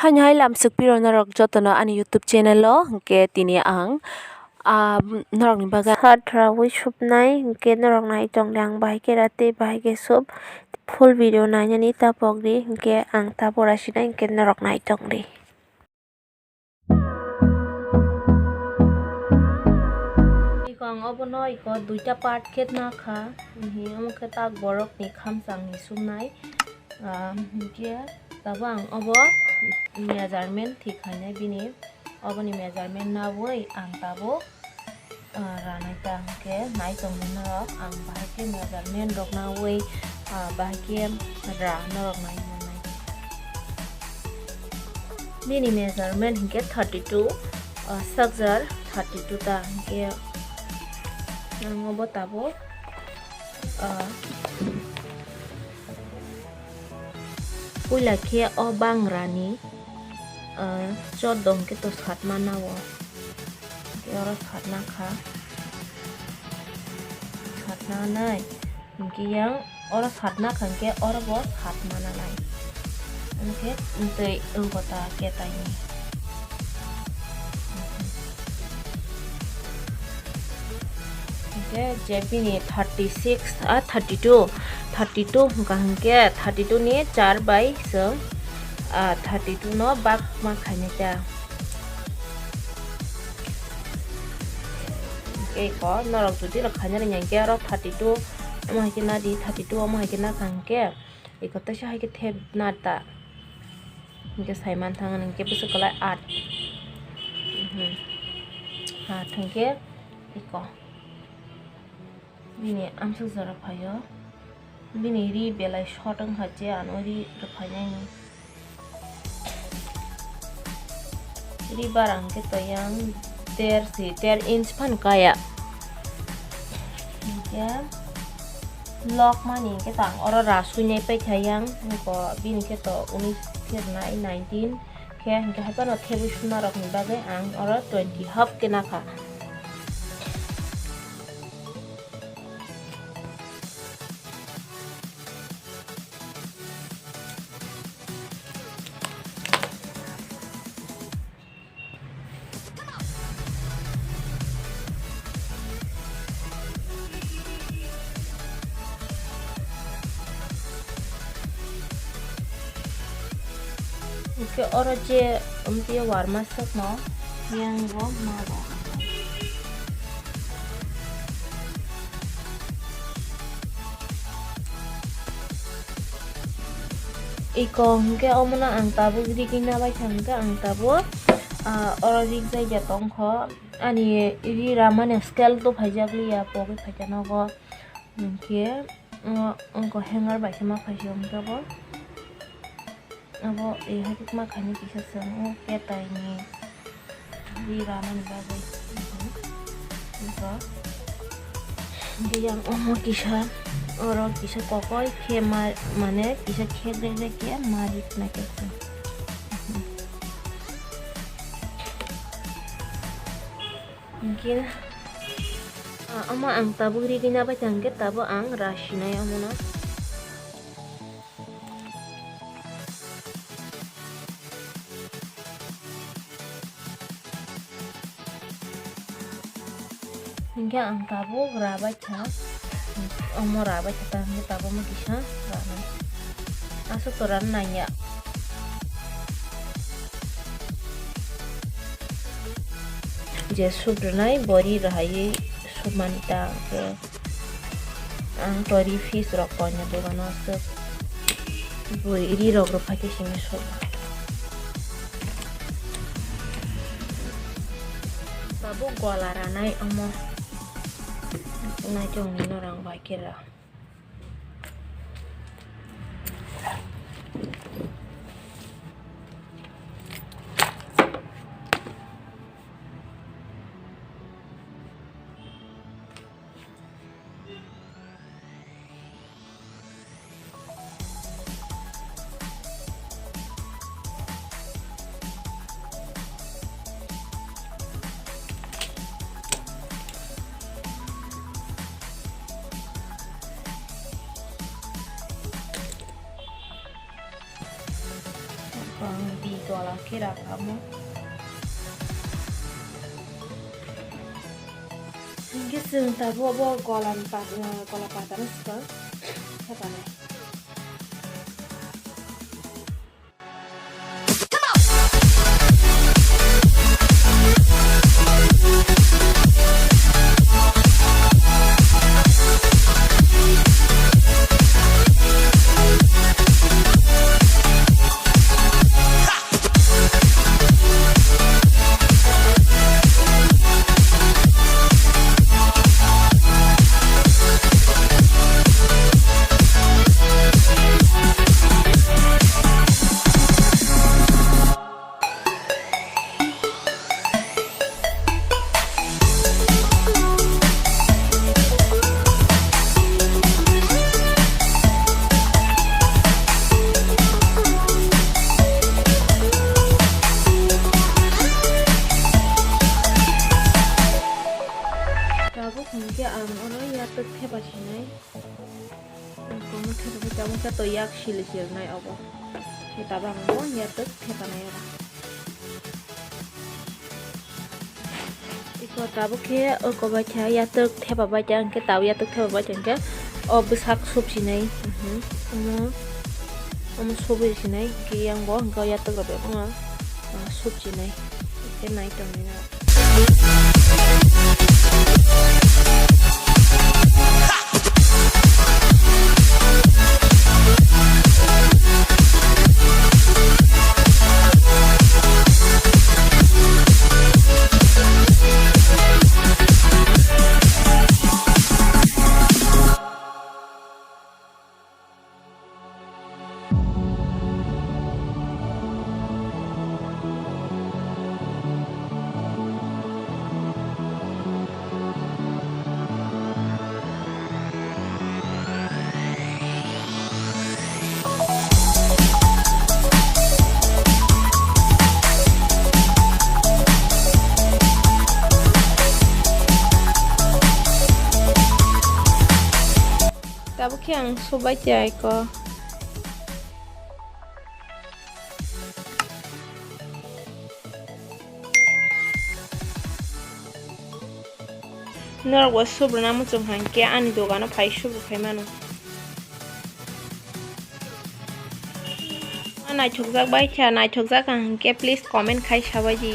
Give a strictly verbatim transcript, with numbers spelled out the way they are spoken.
Haino hai lamswk piro norok jotono ani YouTube channel o, hwnkhe tini ang, ah, norokni bagwi sat rawi supnai, hwnkhe norok nai tongdi ang bahai khe ra tei bahai khe sup. Full video nainani ta pokdi, hwnkhe ang ta pora sinai, hwnkhe norok nai tongdi. Iko ang obono iko duita part khe nakha, omo khe tak borokni khamsangni sumnai. Ah, hwnkhe tabuk ang obo measurement thik khainai bini, oboni measurement naui ang tabuk, ah, ranai ta hwnkhe nai tongdi norok, ang bahai khe measurement rok naui, ah, bahai khe ra norok nai mannai. Bini measurement hwnkhe thirty two, ah, sakjar thirty two ta hwnkhe ang obo tabuk, ah, Puila khe o bangrani, ah, choddo hwnkhe to satma nao. Hwnkhe oro satna kha. Satna nai. Hwnkhe yang oro satna kha hwnkhe oro bo satma nanai. Hwnkhe twi wngkota khe taini. Hwnkhe je bini thirty six, ah, thirty two, thirty two hwnkha hwnkhe thirty two ni char bai chwng, ah, thirty two no bak ma khainai ta. Hwnkhe eko norok jodi rok khaina rwngya hwnkhe oro thirty two omo hai khe nadi, thirty two omo hai khe nakha hwnkhe. Eko teisa hai khe thep na ta. Hwnkhe sai man thang hwnkhe bwswk kwlai aat. Mhm. Aat hwnkhe eko. Bini amsuk jora phaio. Bini ri belai short wngkha je ano ri rwphainai. Ri bara hwnkhe to yang der si, der inch phan kaya. Hwnkhe lok mani hwnkhe to ang oro ra suinai paikha yang, hwnkhe bini khe to unis khe rwnai nineteen khe, hwnkhe hai phano thebwi suna rokni bagwi ang oro twenty half khe nakha. Hwnkhe oro je, um, tei warma sokno yang bo ma rok. Iko hwnkhe omono ang tabuk rigwi nabai kha hwnkhe ang tabuk, ah, oro rigjak ya tongkho. Ani ri ramani scale to phaijak liya, pogwi phaikha nogo. Hwnkhe, o, wngkha hanger bai se ma phaisio hwnkhe bo. Abo, eh, hai khe ma khaini kisa chwng o ketai ni ri ranani bagwi. Wngkha. Hwnkhe yang omo kisa, oro kisa kokoi khe ma, mane kisa khek rek rek khe ma ri khna khe chwng. Hwnkhe, ah, omo ang tabuk rigwi nabai tang khe tabuk ang ra sinai omono. Hwnkhe ang tabuk ra bai kha, omo ra bai kha, ta hwnkhe tabuk omo kisa ranai. Aswk to ran nangya. Je soup rwnai bo ri rwhaiwi soup mani ta hwnkhe. Ang tori fish rok koinwi dogano aswk bui ri rok rwphai khe simi suk. Tabuk gola ranai omo naichomni norang bai khe ra. Tola khe rakha omo. Hinkhe chwng tabuk bo kola ni pat-, kola pataro swkang thepanai. Tabuk hinkhe ang oro yaktwk thepa sinai. Tongma khe tabuk tabuk khe to yak sili sili nai obo. Khe tabuk ang bo yaktwk thepa nai oro. Iko tabuk khe oko bai khe yaktwk thepa bai khe ang khe tabuk yaktwk thepa bai khe ang khe o bwsak sup sinai. Mhm. Omo, omo sup sinai. Khe yang bo ang khe yaktwk rok bai phano, ah, sup sinai. Khe nai tongwi na. Tabuk khe ang subai chai ko. Norok bo subruna muchung hang khe ani dogano phai subru khai mano. Naithokjak bai kha, naithokjak hang khe please comment khai sabai di.